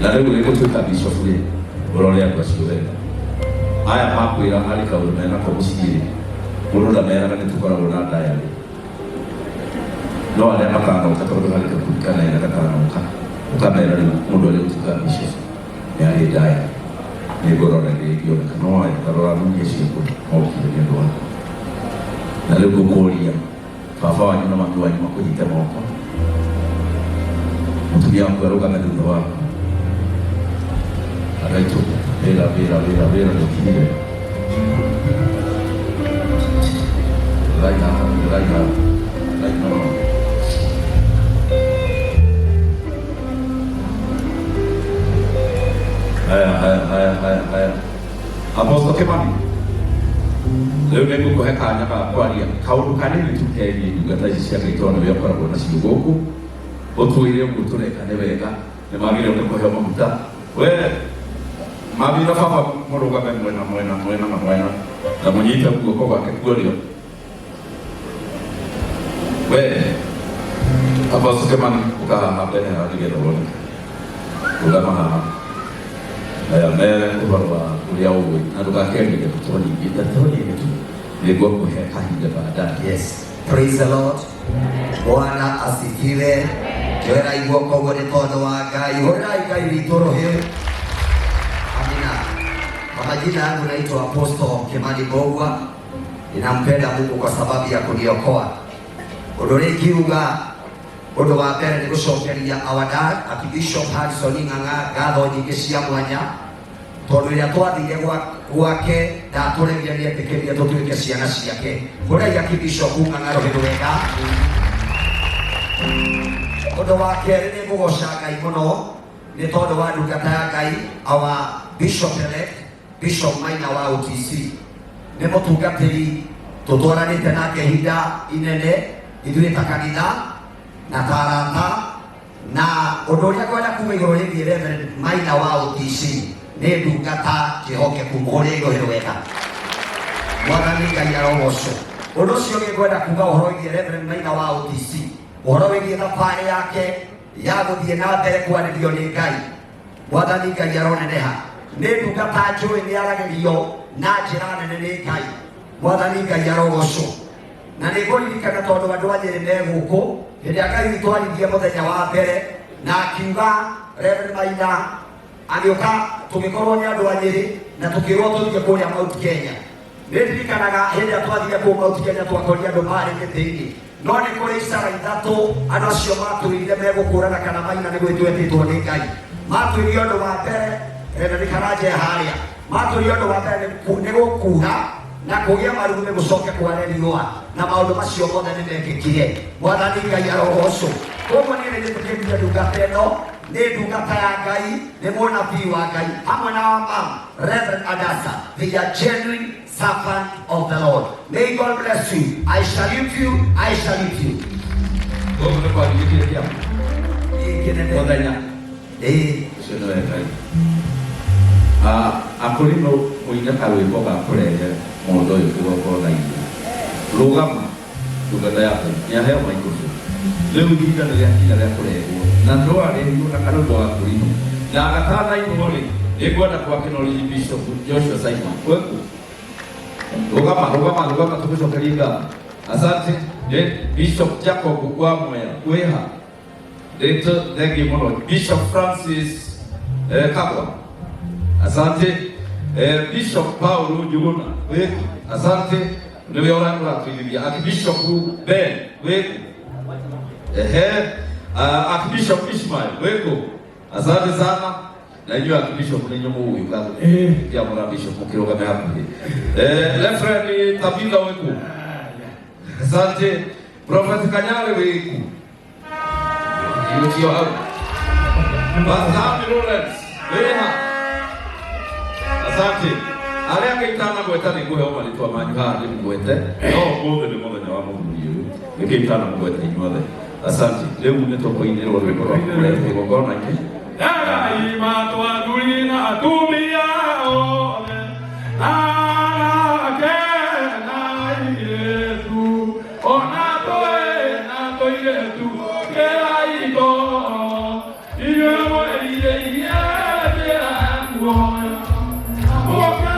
Na rĩu rĩ gũtuĩka bishop rĩ, ũrore andũ acio wega. Aya makwĩra harĩ kaũndũ menako mũciĩ rĩ, mũndũ ndameraga nĩ tũkoragwo na diary. No arĩa matanoka tondũ harĩ gakundi kanene gatanoka, ũkamera rĩu mũndũ arĩ gũtuĩka bishop nĩ arĩ diary. Nĩ ngũrora ĩrĩa ĩngĩoneka no aya ta rora athuri acio mokire nĩ ũndũ waku. Na rĩu ngũkũria baba wanyu na mami wanyu makũnyite moko, mũtumia waku arũgame thutha waku. Andũ aitũ, wĩra wĩra wĩra wĩra ndũkinyire. Rorai haha, rorai haha, rorai no. Haya, haya, haya, haya, haya. Apostle Kimani, rĩu nĩ ngũkũhe kanya ga kwaria kaũndũ kanini tu kegiĩ ndungata ici cia Ngai tondũ nĩwe ũkoragwo nacio gũkũ, ũtwĩre ũguo tũreka nĩ wega, nĩ magĩrĩirwo nĩ kũheo maguta. We mami na baba mũrũgame mwena mwena mwena na mwena na mũnyite guoko gwake kuorio. We Apostle Kimani, ũka haha mbere haha nĩgetha woneke. Rũgama haha. Aya mere ũhoro wa ũrĩa ũĩ na ndũgakĩarie ndeto nyingĩ, ndeto nini tu nĩguo kũhe kahinda baadaye. Yes. Praise the Lord. Bwana asifiwe. Njoerai guoko ũguo nĩ tondũ wa Ngai. Hũrĩrai Ngai witũ rũhĩ. Amina. Kwa majina yangu naitwa Apostle Kimani Mbugua. Ninampenda Mungu kwa sababu ya kuniokoa. Ũndũ ũrĩa ingiuga ũndũ wa mbere nĩ gũcokeria our dad Archbishop Harrison Ng'ang'a ngatho nyingĩ cia mwanya tondũ ĩrĩa twathire gwake ndatũregire nĩ etĩkĩrire tũtuĩke ciana ciake. Hũrai Archbishop Ng'ang'a rũhĩ rwega. Ũndũ wa kerĩ nĩ ngũgoca Ngai mũno nĩ tondũ wa ndungata ya Ngai our Bishop elect Bishop Maina wa OTC nĩ mũtungatĩri tũtwaranĩte nake ihinda inene ithuĩ ta kanitha na ta arata na ũndũ ũrĩa ngwenda kuga igũrũ rĩgiĩ Reverend Maina wa OTC nĩ ndungata njĩhokeku mũhũrĩre rũhĩ wega mwathani Ngai arogocwo. Ũndũ ũcio ũngĩ ngwenda kuga ũhoro wĩgiĩ Reverend Maina wa OTC ũhoro wĩgiĩ thabarĩ yake ya gũthiĩ na mbere kwarĩrio nĩ Ngai Mwathani Ngai aroneneha. Nĩ ndungata njũĩ nĩ aragĩrio na njĩra nene nĩ Ngai. Mwathani Ngai arogocwo. Na nĩ ngũririkana tondũ andũ a Nyĩrĩ me gũkũ hĩndĩ ĩrĩa Ngai witũ aririe mũthenya wa mbere na akiuga Reverend Maina agĩũka tũgĩkorwo nĩ andũ a Nyĩrĩ na tũkĩrwo tũthiĩ kũrĩa Mount Kenya. Nĩ ndirikanaga hĩndĩ ĩrĩa twathire kũu Mount Kenya twakorire andũ marĩ mĩtĩ-inĩ no nĩ kũrĩ icara ithatũ andũ acio matwĩrire megũkũrana kana Maina nĩ gwĩtwo etĩtwo nĩ Ngai. Matwĩrire ũndũ wa mbere Reverend Karanja e harĩa matwĩrire ũndũ wa mbere nĩ gũkura na kũgĩa marurumĩ gũcoke kware riũa na maũndũ macio mothe nĩ mekĩkire. Mwathani Ngai arogocwo. Koguo niĩ nĩ njĩtĩkĩtie ndungata ĩno nĩ ndungata ya Ngai, nĩ mũnabii wa Ngai hamwe na wa mama Reverend Adasa. They are genuine servant of the Lord. May God bless you. I salute you. I salute you. Gũkũ nĩ kwambĩrĩrie kĩama Ĩĩ, kĩnene. mũthenya Ĩĩ. ũcio nĩwe Ngai. Ah, akũrinũ mũine karwĩmbo ga kũrehe mũndũ ũyũ kĩgongona-inĩ. Rũgama ndungata ya Ngai nĩ aheo microphone. Rĩu ihinda nĩ rĩakinya rĩa kũrehwo na no arehirwo na karwĩmbo ga kũrinũ na gatanainwo rĩ nĩ ngwenda kwa acknowledge Bishop Joshua Simon kweku. Rũgama rũgama rũgama tũgũcokerie ngatho. Asante. Nĩ Bishop Jacob wa Mwea wĩha Rĩtũ thengiũ mũno Bishop Francis Kagwa asante. Bishop Paul Njuguna wĩku asante nĩwe ũratũithithia. Archbishop Ben wĩku ehe. Archbishop Ishmael wĩku asante sana na inyuĩ Archbishop nĩ inyuĩ mũgũgĩũka kĩamũra Bishop mũkĩrũgame hakuhĩ. Reverend Tabitha wĩku asante. Prophet Kanyari wĩku Ndio hau. Pastor Lawrence wĩha asante. Arĩa angĩ itanagweta nĩ ngũheo marĩtwa manyu haha ndĩmũgwete no ũmũthĩ nĩ mũthenya wa mũthuri ũyũ nĩkĩo itanamũgweta inyuothe. Asante. Rĩu nĩ tũkũinĩrwo rwĩmbo rwa kũrehe kĩgongona-inĩ. Ngai matwathuri na atumia othe anake na airĩtu ona tũĩ na tũirĩtu kĩrai ngoro inyuĩ mwĩrirĩirie. Mũgoka.